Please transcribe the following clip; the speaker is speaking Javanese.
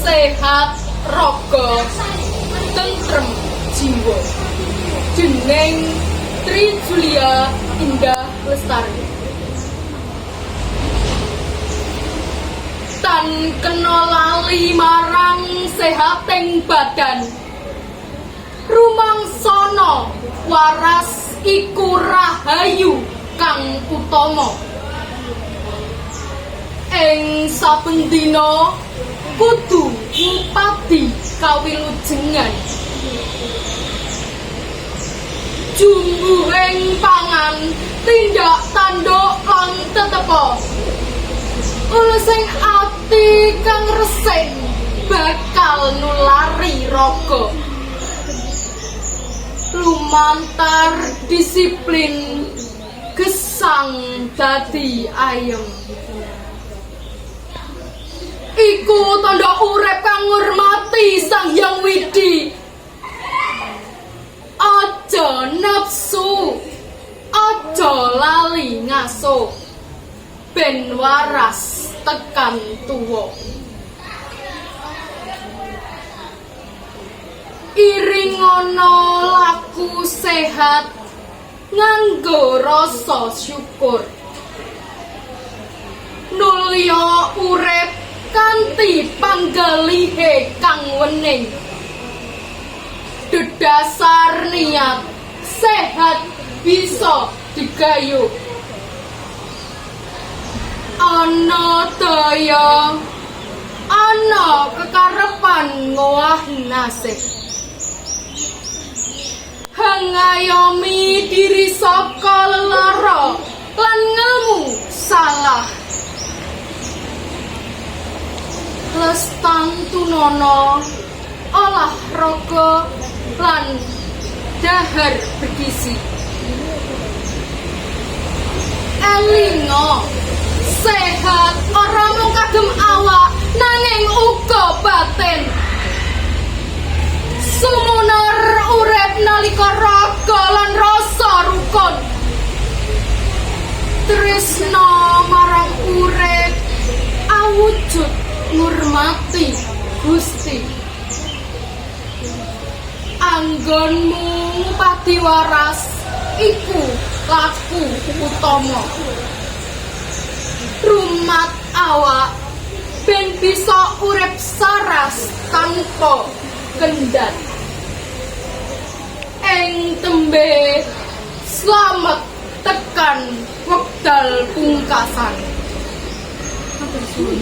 Sehat raga, tentrem jiwa. Dening Tri Julia Indah Lestari. Tan kena lali marang sehating badan. Rumangsana waras iku rahayu kang utama. Ing saben dina kudu ngupadi kawilujengan. Jumbuhing pangan tindak tanduk lan tetepa. Ulusing ati kang resik bakal nulari raga. Lumantar disiplin gesang dadi ayem. Iku tandha urip kang ngurmati Sang Hyang Widhi. Aja nafsu, aja lali ngaso, ben waras tekan tuwa. Iringono laku sehat nganggo rasa syukur. Nulya urip kanthi panggalihe kang wening. Dedasar niat sehat bisa digayuh. Ana daya, ana kekarepan ngowahi nasib. Hangayomi diri saka lelara lan ngelmu salah. Lestan tunono olah raga lan dahar bergizi. Elinga sehat ora mung kagem awak nanging uga batin. Sumunar urip nalika raga lan rasa rukun. Tresna marang urip awujud ngurmati Gusti. Anggonmu ngupadi waras iku laku utama. Rumat awak ben bisa urip saras tanpa kendhat. Ing tembe slamet tekan wekdal pungkasan. Matur suwun.